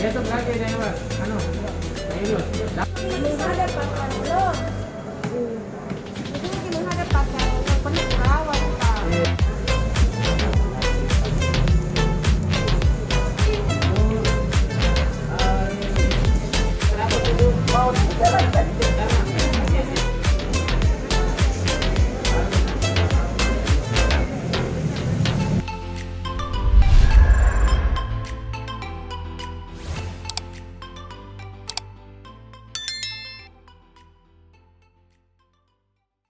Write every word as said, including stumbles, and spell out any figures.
Besok lagi deh, Pak. Anu, Pak Idrus. Menghadap Pak Carlo. Itu lagi menghadap Pak Carlo. Pernah